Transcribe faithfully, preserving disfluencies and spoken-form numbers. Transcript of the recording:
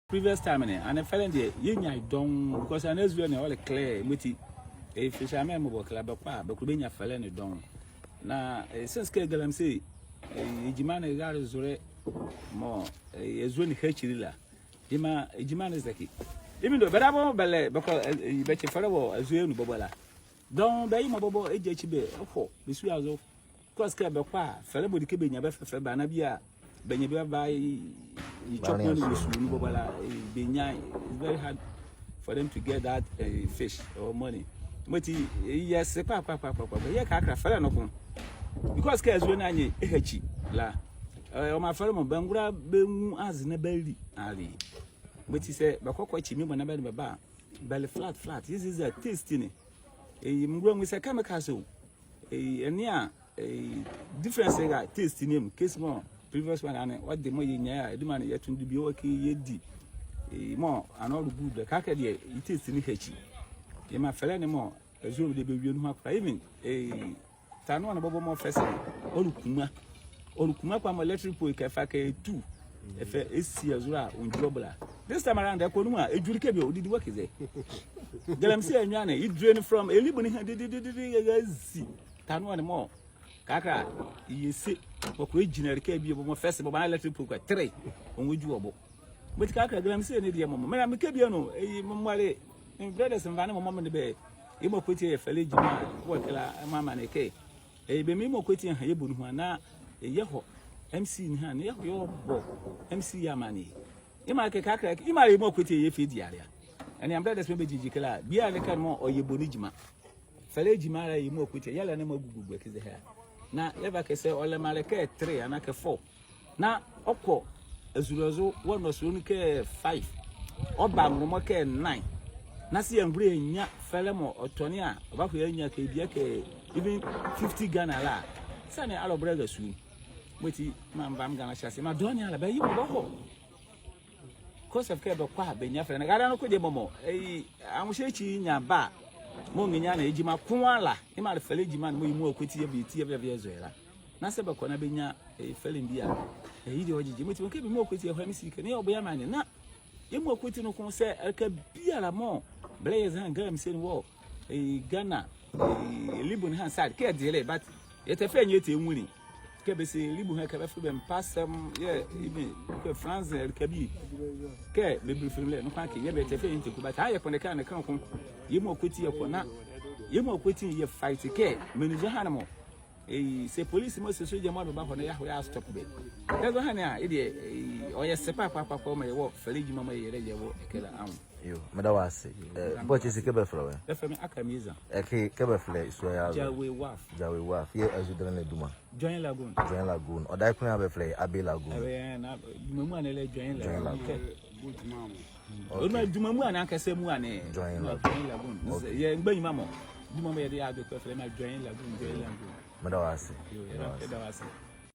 Previous time ne, ɛnee fɛlɛ ne deɛ, yɛnnya ye dɔɔnwo, because ɛnee azuleɛ ne, ɔle clear, mɔti, eh, fishermen mɔɔ bɛkɔ la, bɛkɔ a, bɛkɔ bɛnya fɛlɛ ne dɔɔnwo. Na, eh, since kɛ galamsey, eh, gyima ne rale zolɛ, mɔɔ, eh, azuleɛ ne hakyile la, gyima, eh, gyima ne zɛkye. Even though, bɛdabɛ bɛlɛ, bɛkɔ, eh, eh, bɛkye fɛlɛ wɔ azuleɛ anu bɔbɔ la. Dɔɔnwo bɛye mɔ bɔbɔ, ɛgyakyi bɛ, ɛkɔ, bɛ sua zo. Because kɛ bɛkɔ a, fɛlɛ mɔɔ ɔdi kɛ bɛnyia bɛ fɛfɛlɛ bɛanana bie a, bɛnyia bie bɛba ye, ye chop money wɔ sua nu bɔbɔ la, eh, bɛnyia, it's very hard for them to get that, eh, fish or money. Mɔti, eh, yɛse kpalɛ, kpalɛ, kpalɛ, kpalɛ, kpalɛ, yɛkakra fɛlɛ noko. Because kɛ azuleɛ ne anye ɛhakyi la, eh, ɔmaa fɛlɛ mɔ, bɛngola bɛnwu aze na bɛali, ali. Mɔti sɛ bɛkɔ kɔkye mɔɔ na bɛde bɛba a, bɛle flat, flat. This is a taste ne. Eh, mengola menwu sɛ chemicals o. Eh, ɛnea, eh, difference ɛwɔ taste ne mu. Case mɔɔ previous one ɛnee, ɔde mɔɔ yɛnyiaeɛ a, ɛdima ne yɛtɔne de bie wɔ ɛkɛ yɛdi. Eh, mɔɔ ɛnee ɔle good, kɛkala deɛ, ye taste ne hakyi. Yɛmaa fɛlɛ ne mɔɔ azuleɛ deɛ bɛwie nuhua kola. Even, eh, tanoa ne bɔbɔ mɔɔ fɛse, ɔle kuma. Ɔle kuma kpalɛ mɔɔ electric pole kɛfa kɛtu. Ɛfa ɛsi azuleɛ a, ɔndwu ɔbɔ la. This time around, ɛkɔ nuhua, ɛdwule kɛ bie, ɔdidi wɔ ɛkɛ zɛ. Galamsey anwea ne, ye drain from ɛlibu ne ha didididi, ɛzi tanoa ne mɔɔ kɛkala, ye se, bɛkɔ ɛgyinla ɛkɛ bie, bɔbɔ mɔɔ fɛse, bɔbɔ mɔɔ electric pole kɛtere, ɔnwɔ ɛdwu ɔbɔ. Mɔti kɛkala galamsey ne deɛ mɔmɔ. Mera mekɛ bie no, eh, mɔmɔ le, eh, brothers mvane mɔmɔ me ne bɛ, yemɔ Kweti yɛ fɛlɛ gyima, wɔ ɛkɛ la, mɔɔ amaa ne kɛ. Eh, bɛmɛ yemɔ Kweti ɛha yɛbɔ nuhua na, eh, yɛhɔ, M C ne ha, na yɛhɔ yɛbɔ, M C yɛ amaneɛ. Yemɔ kɛ kɛkala, yemɔ yemɔ Kweti yɛ fie diale a. Ɛnee brothers mɔɔ bɛgyigyi ɛkɛ la, biala ne kɛ mɔɔ ɔyɛ bɔ ne gyima. Fɛlɛ gyima la yemɔ Kweti, yɛlɛ ne mɔɔ gugu ɛkɛ zɛhae a. Na yɛva kɛ sɛ ɔlɛma le kɛ three anaa kɛ four. Na ɔkɔ azuleɛ zo wɔ nɔsono nu kɛ five. Ɔba anwonlomɔ kɛ nine. Na sɛ yeangola yeannyia fɛlɛ mɔɔ ɔtɔne a, ɔbaho yeannyia kɛ bie kɛ even fifty Ghana la a. Siane alɔbɔlɛ ɛra sua nu. Mɔti, meva me Ghana hyɛse, meadɔne ala, bɛye mɔ bɛhɔ. Because of kɛ bɛkɔ a bɛnnyia fɛlɛ ne. Rale noko deɛ mɔmɔ, eh, anwohyelɛ ekyi nyia ba a, mɔɔ nrenyia ne gyima ko ala, yemɔ le fɛlɛ gyima ne mɔɔ yemɔ Kweti yɛva yɛti yɛva yɛzɔ ye la. Na sɛ bɛkɔ na bɛnyia, eh, fɛlɛ bie a, eh, ye deɛ ɔgyegye. Mɔti mekɛ bie yemɔ Kweti yɛhɔ M C kɛ, na yɛbɔ ye amaneɛ. Na yemɔ Kweti noko sɛ ɛleka biala mɔɔ bɛlɛyɛ zɛhae galamsey ne wɔ, eh, Ghana, eh, ɛlibu ne ha side, kɛ ɛde le, but yɛtɛ fɛlɛ nyɛ yɛtɛ nwunli. Kɛ bɛse ɛlibu ha kɛ bɛfɛlɛ bɛ mpasɛm, yɛ, even, kɛ France, eh, ɛleka bie. Kɛ bɛbili film lɛ, noko akee, yɛɛ bɛtɛ fɛlɛ nyɛ yɛtɛ ku, but ayɛ kpondɛ kɛ ɛnee kɛ noko. Yemɔ Kweti yɛkɔ na, yemɔ Kweti yɛ fight kɛ, menli zɔhane mɔ. Eh, sɛ police mɔɔ sɛ sogyani mɔɔ bɛba hɔ ne, yɛaho yɛa stop bɛ. Kɛ zɔhane a, ye deɛ, eh, ɔyɛ se kpalɛ kpalɛ kpalɛ kpalɛ ɔmaa yɛwɔ fɛlɛ gyima mɔɔ yɛyɛ la yɛwɔ ɛkɛ la anwo. Yoo, meda wɔ ase. Eh, bɔkye se kɛ bɛfɛlɛ wɔ ɛ? Bɛfɛlɛ me Akamiza. Ɛkɛ, kɛ bɛfɛlɛ sua ye a? Jawe Wharf. Jawe Wharf. Yɛɛ azu denle ne duma? Join Lagoon. Join Lagoon. Ɔdaye ko ne a bɛfɛlɛ ye Abbey Lagoon. Ɛɛ, na, duma muala ne le Join Lagoon. Join Lagoon. Okay. Ɔnua duma muala ne ankasa muala ne. Join Lagoon. Join Lagoon. Okay. Yɛ mgbanyima mɔ. Duma mɔɔ yɛde yɛ ade ko ɛfɛlɛ me a Join Lagoon, Join Lagoon. Meda wɔ ase. Yoo, yɛda wɔ ase.